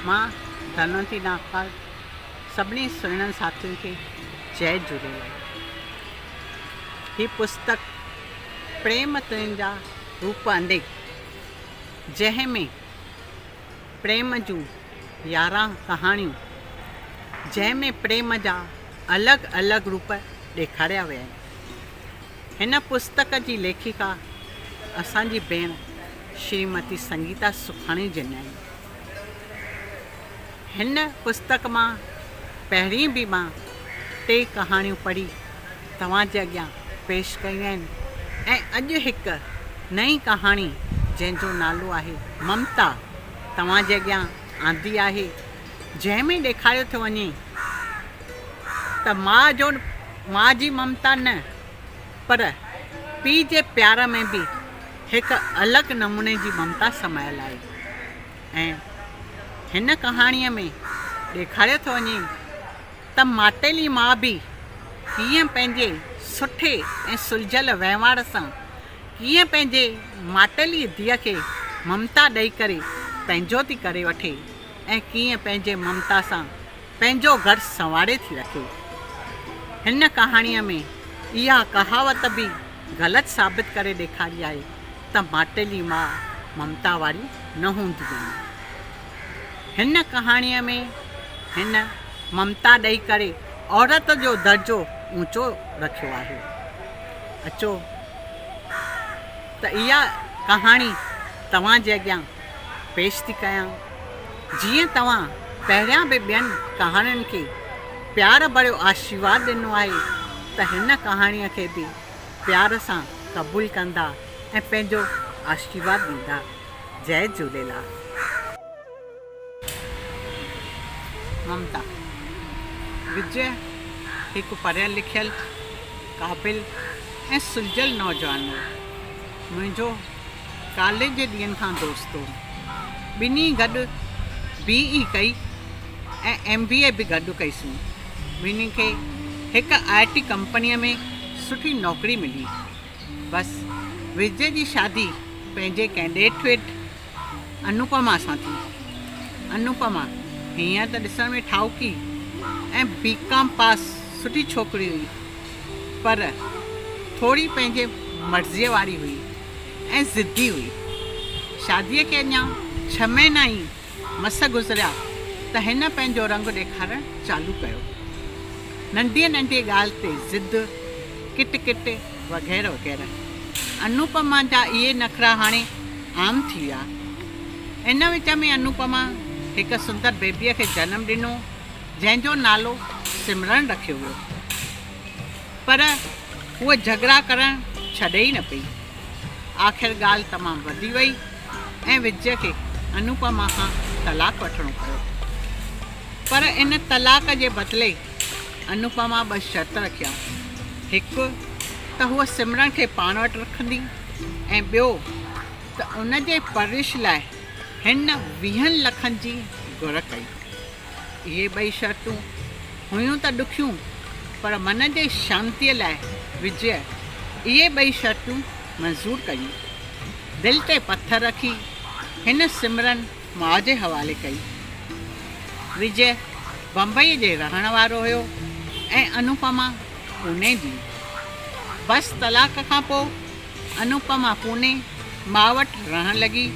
مان ڌنونتي ناگپال سڀني سهڻن ساٿين کي جئي جهوليلال. هي پستڪ پريم تنهنجا روپ انيڪ جنهن ۾ پريم جون 11 ڪهاڻيون جنهن ۾ پريم جا الڳ الڳ روپ ڏيکاريا ويا آهن. هن پستڪ جي ليکڪا اسان جي ڀيڻ شريمتي سنگيتا سکاڻي جن آهن. هن پستڪ مان پهرين به مان ٽي ڪهاڻيون پڙهي توهان جي اڳيان پيش ڪيون آهن ۽ اڄ هڪ نئين ڪهاڻي جنهن جو نالو آهي ممتا توهان جي اڳيان آندي آهي جنهن ۾ ڏيکاريو ٿو وڃي ته ماء جو ماء جي ممتا نه پر پيء جي پيار ۾ به هڪ الڳ نموني جي ممتا سمايل آهي ۽ هن ڪهاڻيء ۾ ڏيکاريو ٿو وڃي ته ماٽيلي ماء به ڪيئن پنهنجي سٺي ۽ سلجهيل وهنوار سان ڪيئن پنهنجي ماٽيلي ڌيء کي ممتا ڏئي ڪري پنهنجو ٿي ڪري وٺي ۽ ڪيئن پنهنجي ممتا سان پنهنجو گهر سنواري ٿي رکي. هن ڪهاڻيء ۾ اها ڪهاوت به غلط ثابت ڪري ڏيکاري آهي ته ماٽيلي ماء ممتا واري نه هوندي آهن. هن ڪهاڻيء ۾ هن ممتا ڏئي ڪري عورت جو درجو اوچو رکيو آهي. اچو ته اها ڪهاڻي توهان جي اڳيان پيش ٿي ڪيان. جيئن توهان پهريان به ٻين ڪهاڻين کي پيار ڀريو آشيرواد ڏنو آهي ته هن ڪهاڻيء کي به پيار سان قبول ڪندا ۽ پنهنجو آشيرواد ڏيندا. جئي جهوليلال. ممتا وجئه هڪ پڙهيل لکيل، قابل ۽ سلجهيل نوجوان هو. منهنجو ڪاليج جي ڏينهن کان دوست هو. ٻنهي گڏ بي اي ڪئي ۽ ايم بي اي به گڏ ڪئيسون. ٻنهي کي هڪ آء ٽي ڪمپنيء ۾ سٺي نوڪري ملي. بس وجئه جي شادي پنهنجي ڪنهن ڏيٺ ويٺ انوپما سان ٿي. انوپما هينئر ته ڏسڻ ۾ ٺاهوڪي ۽ بي ڪام پاس سٺي ڇوڪري هئي پر ٿوري پنهنجي مرضيء واري هئي ۽ ضدي هئي. شاديء کي اڃا ڇهه مهينا ئي مس گذريا ته هن پنهنجو رنگ ڏيکارڻ چالو ڪيو. ننڍيء ننڍيء ڳالهه تي ضد، ڪٽ ڪٽ وغيره وغيره. انوپما جا اهي نخرا هاڻي عام ٿي ويا. ان وچ ۾ انوپما هڪ سندر بيبيء کي جنم ڏنو، جنهن جو نالو سمرن رکيو ويو. پر هوء جهڳڙا ڪرڻ ڇڏي ئي نه پئي. آخر ڳالهه تمام وڌي وئي ۽ وجئه کي انوپما کان طلاق وٺڻو پيو. پر ان طلاق جي بدلي انوپما ٻه شرط رکيا. هڪ ته هوء سمرن کي پاڻ وٽ رکندي ۽ ٻيو ته ان جي پرورش لاء هن ويهن لکن جي گهر ڪئي. اهي ٻئي شرطون هيون ته ڏکيون پر من جي شانتيء لاء وجئه اهي ٻئي شرطون منظور ڪيون. دل تي پٿر رکي هن سمرن ماء جي حوالي ڪئي. وجئه بمبئيء جي رهڻ وارو هيو ۽ انوپما پوني جي. بس طلاق کان پوء انوپما پوني ماء وٽ رهڻ لڳي.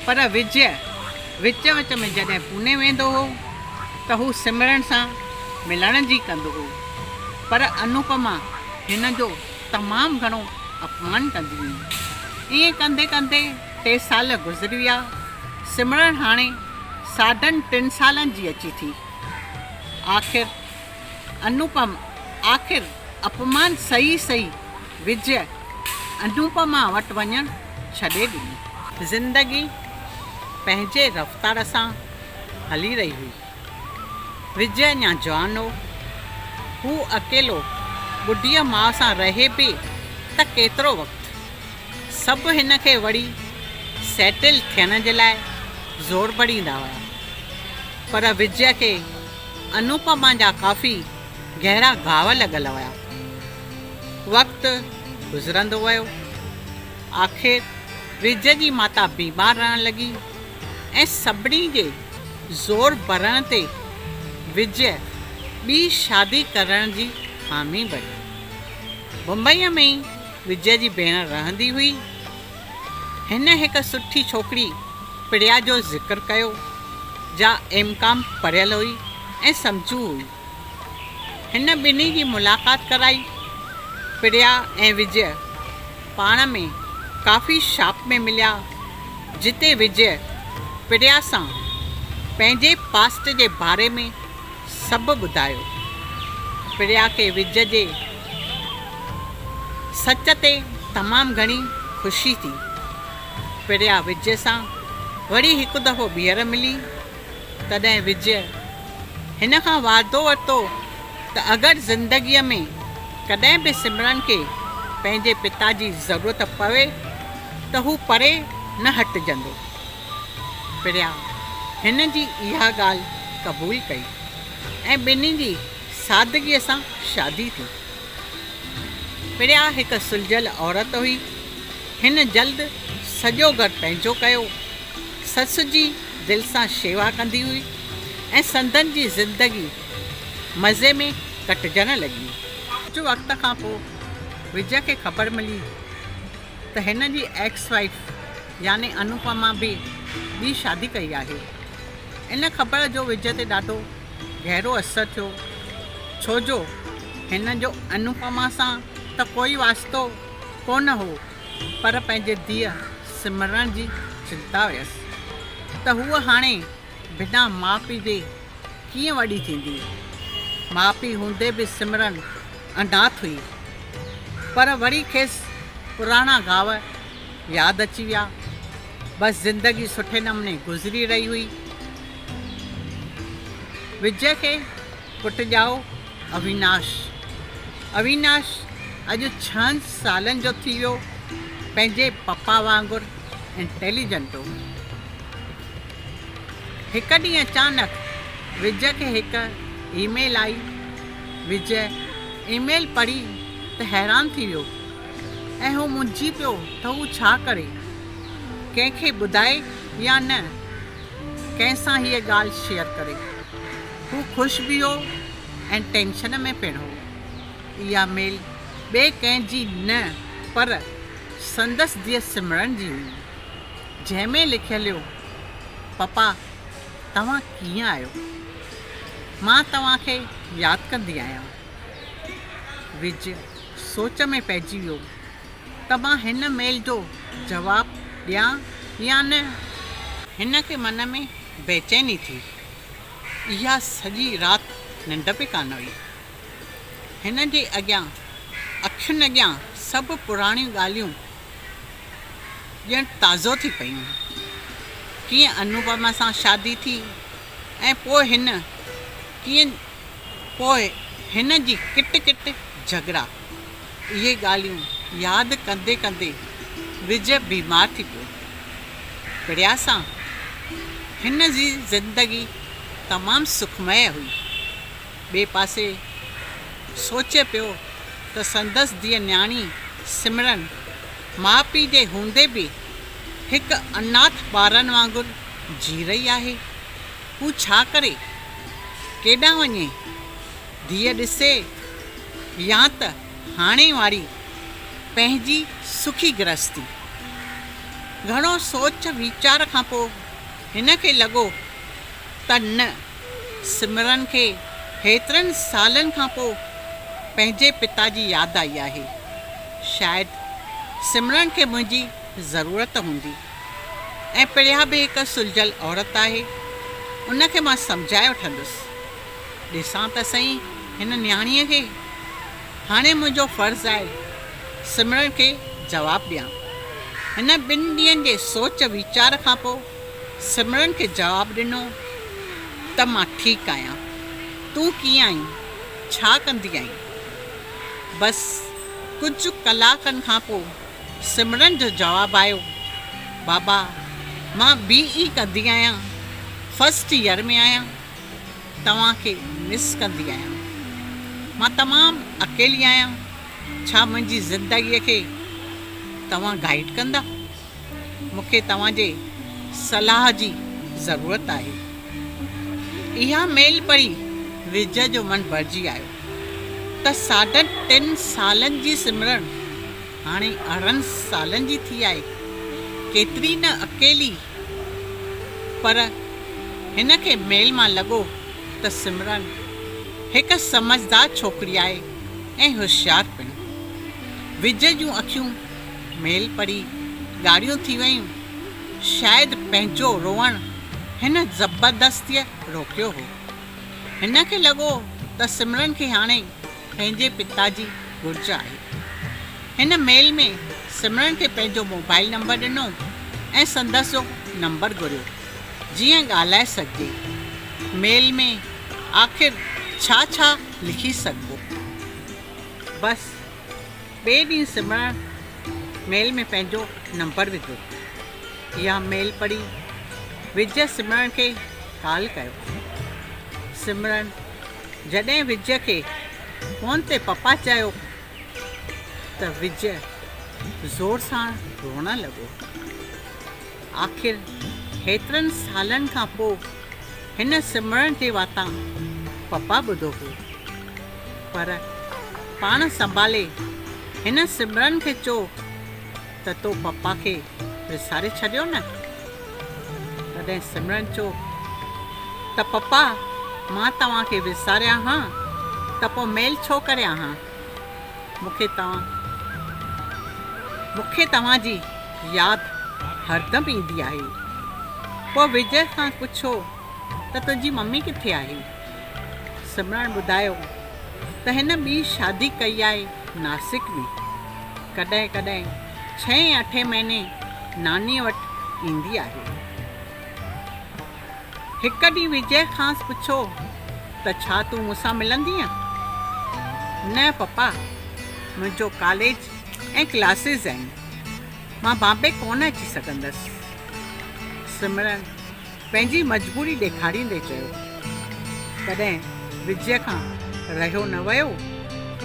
پر وجئه وچ وچ ۾ جڏهن پوني ويندو هو ته هو سمرن سان ملڻ جي ڪندو هو. پر انوپما هن جو تمام گهڻو اپمان ڪندي هئي. ائين ڪندي ڪندي ٽي سال گذري ويا. سمرن هاڻي ساڍن ٽن سالن جي اچي ٿي. آخر انوپم آخر اپمان سهي سهي وجئه انوپما وٽ وڃڻ ڇڏي ڏنو. زندگي پنهنجي رفتار سان هلي رهي هئي. وجئه اڃا جوان هو. هو اڪيلو ٻڍيء ماء سان رهي به ته ڪيترو وقت. سڀ هن کي وري سيٽل ٿيڻ جي لاء زور ڀريندا هيا. پر وجئه کي انوپما جا ڪافي گهرا گهاو لڳل هيا. وقت گذرندو ويو. آخر وجئه جي ماتا بيمار رهڻ لڳي ۽ سڀني جي زور ڀرڻ تي وجئه ٻي شادي ڪرڻ جي حامي ڀري. بمبئيء ۾ ئي وجئه جي ڀيڻ رهندي هئي. هن هڪ سٺي ڇوڪري پريا جو ذڪر ڪيو، جا ايم ڪام پڙهيل هئي ۽ سمجهو هئي. هن ٻنهي جي ملاقات ڪرائي. پريا ۽ وجئه پاڻ ۾ ڪافي شاپ ۾ مليا، جتي وجئه پريا سان پنهنجي پاسٽ جي باري ۾ سڀ ٻڌايو. پريا کي وجئه جي سچ تي تمام گهڻي خوشي ٿي. پريا وجئه سان وري هڪ دفعو ٻيهر ملي. تڏهن وجئه هن کان وعدو ورتو ته اگر زندگيء ۾ ڪڏهن به سمرن کي پنهنجي پتا جي ضرورت پوي ته هو پري نه هٽجندو. پريا هن جي اها ڳالهه قبول ڪئي ۽ ٻنهي جي سادگيء سان شادي ٿي. پريا هڪ سلجهيل عورت هئي. هن جلد سڄو گهر پنهنجو ڪيو. سس جي دل سان شيوا ڪندي هئي ۽ سندن جي زندگي مزي ۾ ڪٽجڻ لڳي. ڪجهه وقت کان پوء وجئه کي خبر ملي ته هن جي ايڪس وائيف يعني انوپما به ٻي شادي ڪئي آهي. ان خبر جو وجئه تي ڏاڍو گهرو اثر ٿيو ڇو جو هن جو انوپما سان ته ڪوئي واسطو ڪونه هو پر پنهنجي ڌيء سمرڻ جي چنتا هيس ته هوء هاڻي بنا ماء پيء جي ڪيئن وڏي ٿيندي. ماء پيء هوندي به سمرن اناٿ هئي. پر وري کيس پراڻا گهاو ياد اچي ويا. بس زندگي سٺي نموني گذري رهي هئي. وجئه کي پٽ ڄائو اويناش. اويناش اڄ ڇهن سالن جو ٿي ويو. پنهنجي پپا وانگر انٽيليجنٽ هو. هڪ ڏينهن اچانڪ وجئه کي هڪ اي ميل آئي. وجئه اي ميل پڙهي ته حيران ٿي ويو ۽ هو منجهي پيو ته هو ڇا ڪري؟ ڪنهن کي ٻڌائي يا نه؟ ڪنهن سان هيء ڳالهه شيئر ڪري؟ هو خوش به هو ۽ ٽينشن ۾ پڻ هو. اها ميل ٻئي ڪنهن جي نه پر سندس ڌيء سمرن جي هئي، جنهن ۾ لکيل هيو، پپا توهان ڪيئن آهيو؟ مان توهان کي ياد ڪندي آهيان. وجئه سوچ ۾ پئجي ويو ته مان هن ميل جو جواب ڏيان يا نه؟ هن کي من ۾ بيچيني ٿي. اها سڄي رات ننڊ به ڪانه هئي. هن جي اڳيان اکين اڳيان سڀ پراڻيون ڳالهيون ڄڻ تازو ٿي پيون. ڪيئن انوپما سان شادي ٿي ۽ پوء هن ڪيئن پوء هن جي ڪٽ ڪٽ جهڳڙا. اهي ڳالهيون ياد ڪندي ڪندي وجئه بيمار ٿي پيو. پريا سان هن جي زندگي تمام سکمئه هئي. ٻئي پاسي سوچي پيو ته سندس ڌيء نياڻي سمرن ماء پيء جي هوندي به هڪ اناٿ ٻارن وانگر جي رهي آهي. هو ڇا ڪري؟ ڪيڏانهن وڃي؟ ڌيء ڏسي يا ته هاڻي واري پنهنجي سکي گرهستي. گهڻو سوچ ويچار کان پوء هن کي لڳو ته نه، سمرن کي هيترن سالن کان پوء پنهنجي پتا جي ياد آئي آهي. شايد سمرن کي منهنجي ضرورت هوندي ۽ پريا به هڪ سلجهيل عورت آهي، ان کي مان سمجهائي وٺندس. ڏسان ته سهي هن نياڻيء کي. هاڻي منهنجو فرض آهي سمرن کي جواب ڏيان. هن ٻن ڏينهن جي سوچ ويچار کان پوء سمرن کي جواب ڏنو ته مان ٺيڪ آهيان. تون ڪيئن آهين؟ ڇا ڪندي آهين؟ بس ڪجهه ڪلاڪن کان پوء سمرن جو جواب آيو، بابا مان بي اي ڪندي آهيان، فرسٽ يئر ۾ آهيان. توهان کي مس ڪندي آهيان. مان تمام اڪيلي آهيان. ڇا منهنجي زندگيء کي توهان گائيڊ ڪندا؟ مون کي توهان جي صلاح جي ضرورت آهي. اها ميل پڙهي وجئه جو من ڀرجي آيو ته ساڍن ٽن سالن جي سمرڻ هاڻي 18 سالن جي ٿي آهي. ڪيتري نه اڪيلي! پر هن کي ميل مان لڳو ته سمرن هڪ سمجهدار ڇوڪري آهي ۽ هوشيار پڻ. وجئه جون اکيون ميل پڙهي ڳاڙهيون ٿي ويون. شايد پنهنجو روئڻ هن زبردستيء روڪيو هو. هن کي لڳو ته سمرن کي هاڻي پنهنجي پتا جي گهرج آهي. هن ميل ۾ سمرن کي پنهنجو موبائل نمبر ڏنو ۽ سندس جو نمبر گهريو، جيئن ڳالهائي سگهجي. ميل ۾ آخر ڇا ڇا لکي سگهبو؟ بس ٻئي ڏينهن سمرن ميل ۾ پنهنجو نمبر وڌو. اها ميل پڙهي وجئه سمرن کي ڪال ڪيو. سمرن جڏهن وجئه کي فون تي پپا چيو ته وجئه زور سان روئڻ لڳو. آخر هيترن سالن کان پوء هن سمرن جي واتان پپا ٻڌو هو. پر پاڻ سنڀالي هن سمرن کي چيو ته تو پپا کي وساري ڇڏيو نه؟ تڏهن سمرن چيو ته پپا مان توهان کي وساريان ها ته پوء ميل ڇو ڪريان ها؟ مون کي توهان مون کي توهان جي ياد هردم ايندي آهي. پوء وجئه کان پڇيو ته تنهنجي ممي ڪٿي آهي؟ سمرن ٻڌايو ته هن ٻي شادي ڪئي آهي ناسڪ ۾. ڪڏهن ڪڏهن ڇهين اٺين مهيني نانيء وٽ ايندي آهي. هڪ ڏينهن وجئه کانئس پڇيو ته ڇا تون مون سان ملندينء؟ نه پپا، منهنجو ڪاليج ۽ ڪلاسز آهن. مان بامبي ڪونه اچي سگهندس. سمرن پنهنجي مجبوري ڏيکاريندي چيو. تڏهن وجئه کان رهيو نه ويو.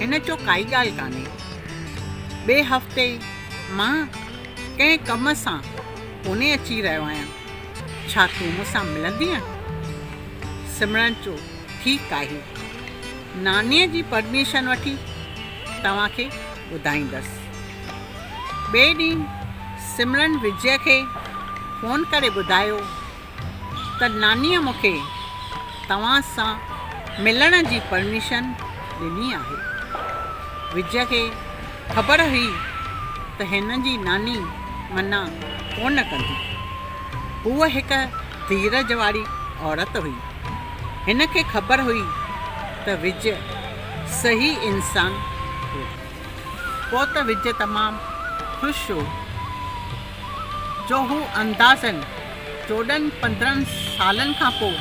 هن چيو ڪائي ڳالهه ڪانهي. ٻئي هفتي مان ڪنهن ڪم سان پوني اچي رهيو آهيان. ڇا تون مون سان ملندينء؟ سمرن چيو ٺيڪ آهي. نانيء جي پرميشن وٺي توهان کي ٻڌائيندس. ٻئي ڏينهن سمرن وجئه کي فون ڪري ٻڌايو ته نانيء مون کي توهان سان ملڻ جي پرميشن ڏني آهي. وجئه کي خبر هئي ته هن جي ناني منع ڪونه ڪندي. هوء هڪ ڌيرج واري عورت هئي. هن کي خبر هئي ته وجئه صحيح انسان هو. پوء ته وجئه تمام خوش هو جو هو اندازن 14 15 سالن کان پوء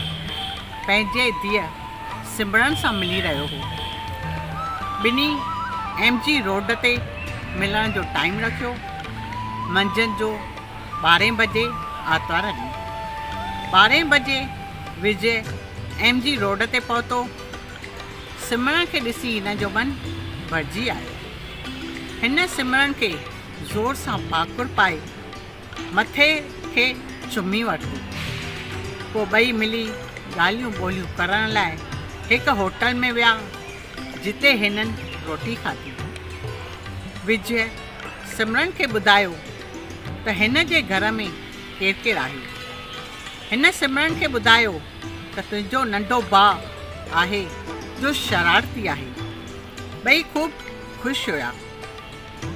پنهنجي ڌيء سمرن سان ملي رهيو هو. ٻنهي ايم جي روڊ تي ملڻ جو ٽائيم رکيو. منجهند جو ٻارهين بجي آرتوار ڏينهن. ٻارهين بجي وجئه ايم جي روڊ تي پهتو. سمرن کي ڏسي هن جو من ڀرجي آيو. هن سمرن کي زور سان ڀاڪر پائي مٿي کي چمي ورتو. پوء ٻئي ملي ڳالهيون ٻولهيون ڪرڻ لاء هڪ هوٽل ۾ ويا، جتي هنن روٽي کاڌي. وجئه سمرن کي ٻڌايو ته هن جي گهر ۾ ڪير ڪير آهي. هن سمرن کي ٻڌايو ته تنهنجو ننڍو ڀاء آهي جو شرارتي آهي. ٻئي خوب خوش هيا.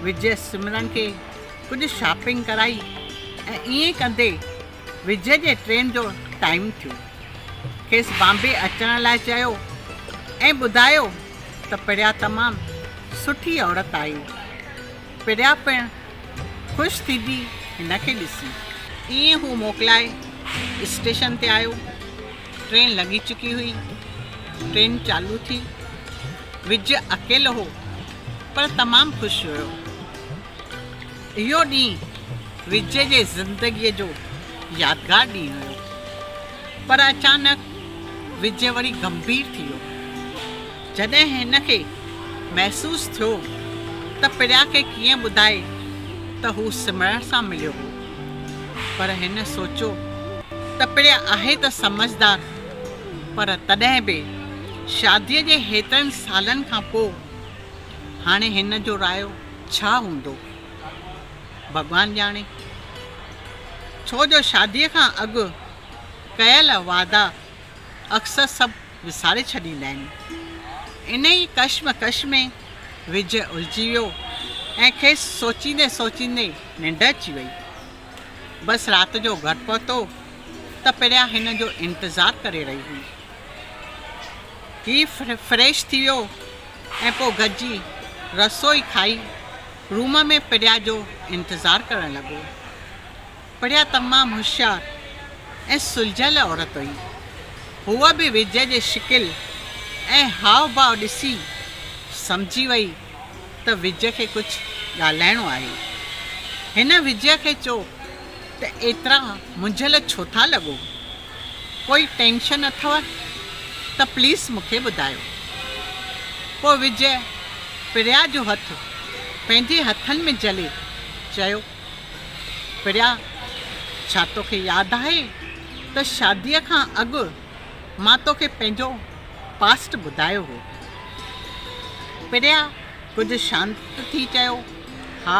وجئه سمرن کي ڪجهه شاپنگ ڪرائي ۽ ائين ڪندي وجئه جي ٽرين جو ٽائيم ٿيو. کيس بامبي اچڻ لاء چيو ۽ ٻڌايو ته پريا تمام سٺي عورت آهي. پريا پڻ خوش ٿيندي هن کي ڏسي. ائين هو موڪلائي اسٽيشن تي آيو. ٽرين لڳي چڪي هئي. ٽرين چالو ٿي. وجئه اڪيلو هو پر تمام خوش هيو. اهو ڏينهن وجئه جي زندگيء جو يادگار ڏينهن هيو. پر اچانڪ وجئه وري گنڀير ٿي ويو. جڏهن هن کي محسوس ٿيو ته پريا کي ڪيئن ٻڌائي ته هو سمرڻ سان مليو هو. پر هن سوچيو ته پريا آهي ته سمجهدار. پر تڏهن به شاديء جي هيترن سالن کان پوء هاڻي هن جو رايو ڇا هوندو؟ ڀڳوان ڄاڻي. ڇو جو شاديء کان اڳ ڪيل وعدا اڪثر سڀ وساري ڇڏيندا آهن. انهيء ڪشمڪش ۾ وجهه الجهي ويو ۽ کيس سوچيندي سوچيندي ننڊ اچي وئي. بس رات جو گهر پهتو ته پريا هن جو انتظار ڪري رهي هئي. هي فريش ٿي ويو ۽ پوء گڏجي رسوئي کائي روم ۾ پريا جو انتظار ڪرڻ لڳو. پريا تمام هوشيار ۽ سلجهيل عورت هئي. هوء به وجئه جي شڪل ۽ هاء ڀاء ڏسي سمجهي وئي ته وجئه کي ڪجهه ڳالهائڻو آهي. هن وجئه کي چيو ته ايترا منجهيل ڇو ٿا لڳو؟ ڪوئي ٽينشن اٿئو ته پليز مون کي ٻڌايو. پوء وجئه پريا جو هٿ پنهنجي هٿن ۾ جهلي چيو، پريا، ڇا توکي ياد آهي ته شاديء کان اڳ مان توکي پنهنجو پاسٽ ٻڌايو هو؟ پريا ڪجهه شانت ٿي چيو، ها،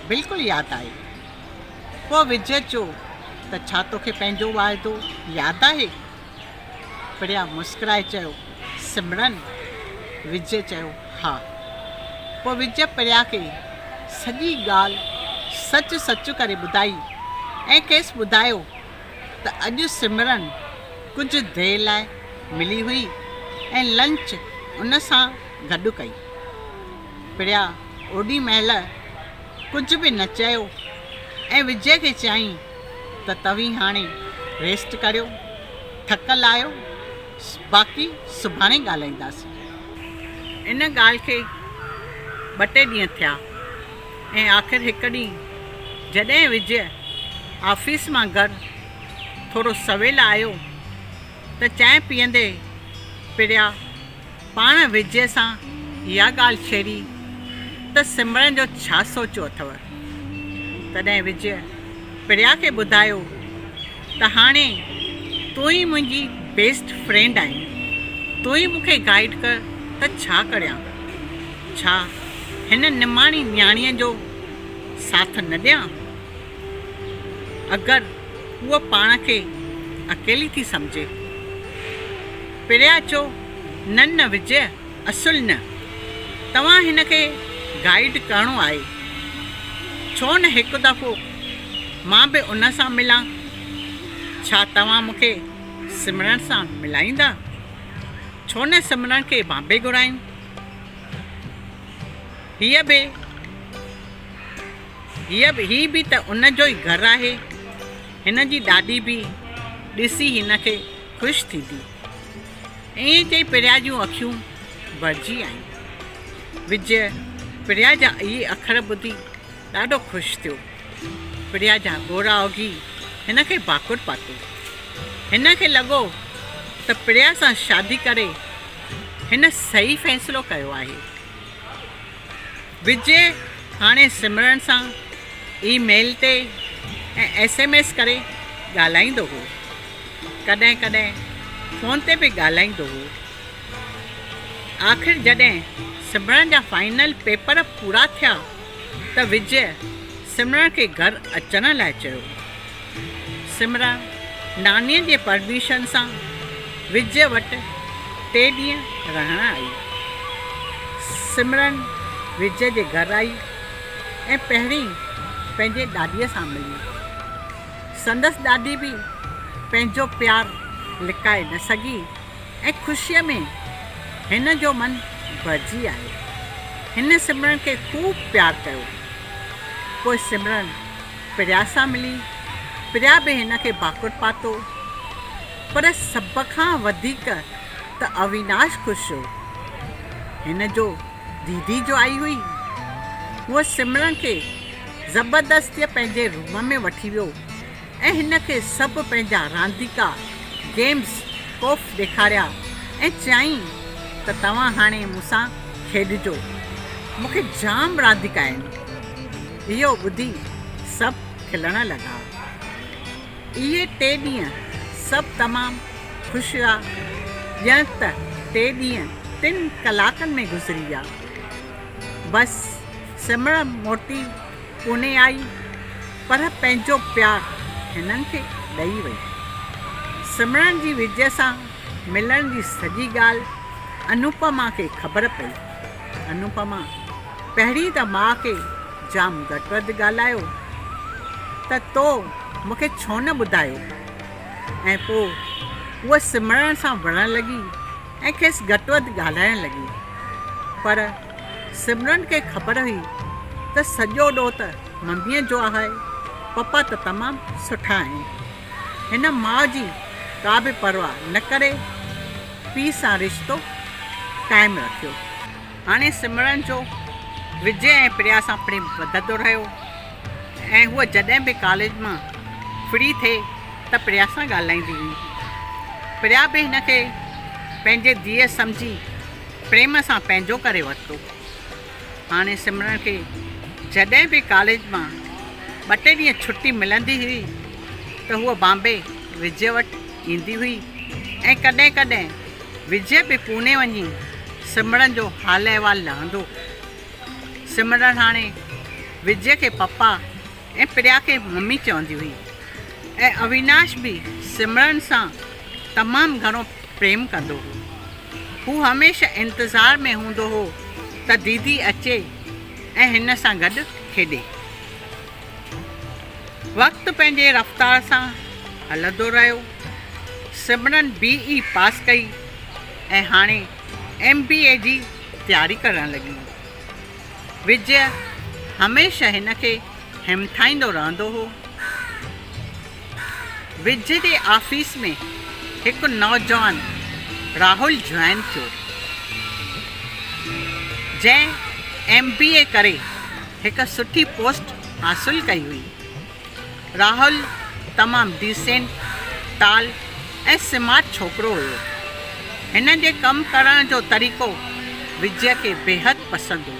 بلڪل ياد آهي. پوء وجئه چيو ته ڇا توکي پنهنجو واعدو ياد آهي؟ پريا مسڪرائي چيو، سمرن؟ وجئه چيو، ها. پوء وجئه پريا کي سڄي ڳالهه سچ سچ ڪري ٻڌائي ۽ کيس ٻڌايو ته اڄ سمرن ڪجهه دير لاء ملي هئي ۽ لنچ ان سان گڏ ڪئي. پريا اوڏي مهل ڪجهه به نه چيو ۽ وجئه کي چيائين ته توهين هاڻي ريسٽ ڪريو، ٿڪل آهيو، باقي سڀاڻي ڳالهائينداسين. ان ڳالهه کي ٻه ٽي ڏينهن ٿيا ۽ آخر هڪ ڏينهن جڏهن وجئه آفيس مان گهر ٿورو سويل آيو ته چانهه پيئندي پريا پاڻ وجئه سان اها ڳالهه ڇيڙي ته سمرن جو ڇا سوچيو اٿئو؟ تڏهن وجئه پريا کي ٻڌايو ته هاڻي تون ئي منهنجي بيسٽ فرينڊ آهين، تون ئي مون کي گائيڊ ڪر ته ڇا ڪريان؟ ڇا هن نماڻي نياڻيء جو ساٿ نه ڏيان؟ اگر هوء پاڻ کي اڪيلي ٿي سمجهي. پريا چيو، نه نه وجئه، اصل نه. توهان هن کي گائيڊ ڪرڻو آهي. ڇو نه هڪ دفعو مان به ان سان ملان. ڇا توهان مون کي سمرن سان ملائيندا؟ ڇو نه سمرن کي بامبي گهرايون. هيء به هيء به هي به ته ان جو ئي گهر آهي. هن جي ڏاڏي به ڏسي هن کي خوش ٿيندي. ائين چئي پريا جون اکيون ڀرجي آيون. وجئه پريا جا اهي اکر ٻڌي ڏاڍو خوش ٿيو. پريا جا ڳوڙها اگهي هن کي ڀاڪر پاتو. هن کي لڳو ته پريا سان شادي ڪري هن صحيح فيصلو ڪيو آهي. وجئه هاڻي سمرن سان اي ميل تي ۽ ايس ايم ايس ڪري ڳالهائيندو هو. ڪڏهن ڪڏهن فون تي به ڳالهائيندو هو. آخر جڏهن سمرن جا فائنل پيپر پورا ٿيا ته وجئه سمرن کي گهر اچڻ لاء چيو. سمرن نانيء جي پرميشن سان وجئه وٽ ٽي ڏينهن رهڻ آئي. سمرن وجئه جي گهر آئي ۽ پهرين پنهنجي ڏاڏيء سان ملي. سندس ڏاڏي به پنهنجو پيار لڪائي نه سگهي ۽ خوشيء ۾ هن جو من ڀرجي آيو. هن سمرن کي خوب پيار ڪيو. پوء سمرن پريا سان ملي. پريا به هن کي ڀاڪر پاتو. پر سڀ کان وڌيڪ ته اويناش خوش هو. هن جو ديدي جو آئي هئي. هو سمرن کي زبردستيء پنهنجي روم ۾ وٺي ويو ۽ هن کي سڀ پنهنجا رانديڪا، گيمز، ڪوف ڏيکاريا ۽ چيائين ته توهان هاڻي مون سان کيڏجو، مون کي جام رانديڪا آهن. اهو ٻڌي سڀ کلڻ لڳا. اهي ٽي ڏينهن سڀ تمام خوش هيا ڄڻ ته ٽي ڏينهن ٽن ڪلاڪن ۾ گذري ويا. بس سمرن موٽي پوني آئي پر پنهنجو پيار هنن کي ڏئي وئي. سمرن جي وجي سان ملڻ جي سڄي ڳالهه انوپما کي خبر پئي. انوپما پهرين ته ماء کي جام گهٽ وڌ ڳالهايو ته تو مون کي ڇو نه ٻڌايو ۽ پوء هوء سمرن سان وڙهڻ لڳي ۽ کيس گهٽ وڌ ڳالهائڻ لڳي. پر سمرن کي خبر هئي ته سڄو ڏوهه ته مميء جو آهي، پپا ته تمام سٺا آهن. هن ماء جي ڪا به پرواهه نه ڪري پيء سان رشتو قائم رکيو. هاڻي سمرن جو وجي ۽ پريا سان پريم وڌندو رهيو ۽ هوء جڏهن به ڪاليج مان فري ٿئي ته پريا سان ڳالهائيندي هئي. پريا به هن کي پنهنجي ڌيء سمجهي پريم سان پنهنجو ڪري ورتو. هاڻي سمرن کي جڏهن به ڪاليج مان ٻه ٽي ڏينهن ڇٽي ملندي هئي ته هوء بامبي وجي وٽ ايندي هئي ۽ ڪڏهن ڪڏهن وجي به پوني وڃي سمرن جو حال احوال لهندو. سمرن هاڻي وجي کي پپا ۽ پريا کي ممي چوندي هئي ۽ اويناش به سمرن سان تمام گهڻو پريم ڪندو هو. هو هميشه انتظار ۾ هوندو هو ته ديدي اچي ۽ هن سان گڏ کيڏي. وقت پنهنجي رفتار سان هلندو رهيو. سمرن بي اي پاس ڪئي ۽ هاڻي ايم بي اي جي تياري ڪرڻ لڳي. وجئه هميشه هن کي همٿائيندو رهندو هو. وجئه جي آفيس ۾ هڪ نوجوان راهول جوائن ٿيو، جنهن ايم بي اي ڪري هڪ سٺي پوسٽ حاصل ڪئي هئي. راهول تمام ڊيسينٽ، ٽال ۽ سمارٽ ڇوڪرو هيو. هن جي ڪم ڪرڻ جو طريقو وجئه کي بيحد پسند هو.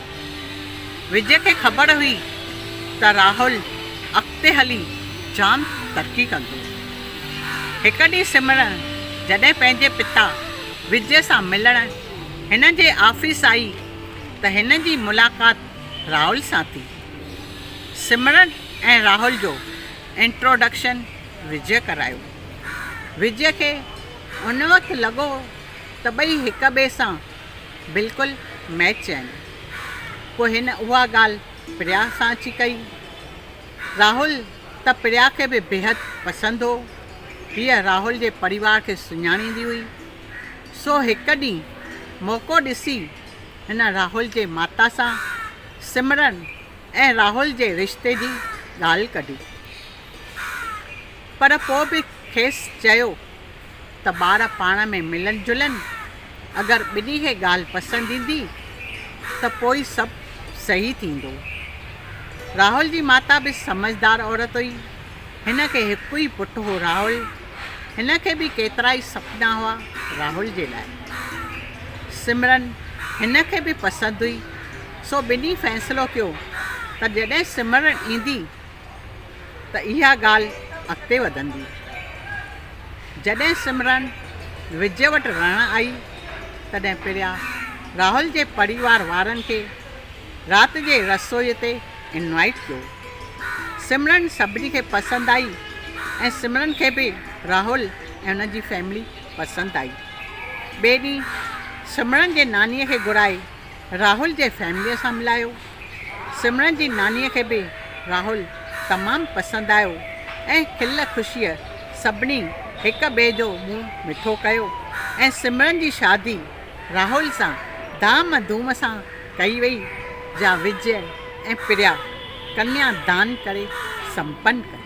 وجئه کي خبر هئي ته راهول اڳتي هلي جام ترقي ڪندو. هڪ ڏينهن سمرن جڏهن پنهنجي پتا وجئه سان ملڻ هن جي آفيس آئي ته هن جي ملاقات راهول سان ٿي. سمرن ۽ راهول جو انٽروڊڪشن وجئه ڪرايو. وجئه کي ان وقت لڳو ته ٻئي هڪ ٻئي سان بلڪل ميچ آهن. پوء هن اها ڳالهه پريا سان اچي ڪئي. راهول ته پريا کي به بيحد پسند هو. هيء راهول جي پريوار کي سڃاڻيندي هئي. سو هڪ ڏينهن موقعو ڏسي هن راهول جي ماتا سان سمرن ۽ راهول جي رشتي جي ڳالهه ڪڍي. پر پوء به کيس چيو ته ٻار پاڻ ۾ ملن جلن، اگر ٻنهي کي ڳالهه پسند ايندي ته پوء ئي سڀ صحيح ٿيندو. راهول جي ماتا به سمجهدار عورت هئي. هن کي هڪ ئي پٽ هو راهول. هن کي به ڪيترائي سپنا هئا راهول جي لاء. سمرن هن کي به پسند هئي. سو ٻنهي فيصلو ڪيو ته جڏهن سمرن ايندي ته اها ڳالهه اڳتي وڌندي. جڏهن سمرن وجي وٽ رهڻ آئي تڏهن پريا راهول جي پريوار وارن کي رات جي رسوئي تي انوائيٽ ڪيو. سمرن سڀني کي پسند آئي ۽ سمرن کي به راهول ۽ ان جي فيملي پسند آئي. ٻئي ڏينهن سمرن جي نانيء کي گهرائي راهول جي فيمليء سان ملايو. سمرن جي نانيء کي به راهول تمام پسند آيو ۽ کل خوشيء سڀني هڪ ٻئي جو منهن مٺو ڪيو ۽ سمرن جي شادي راهول سان ڌام ڌوم سان ڪئي وئي جا وجئه ۽ پريا ڪنيا دان ڪري سمپن ڪئي.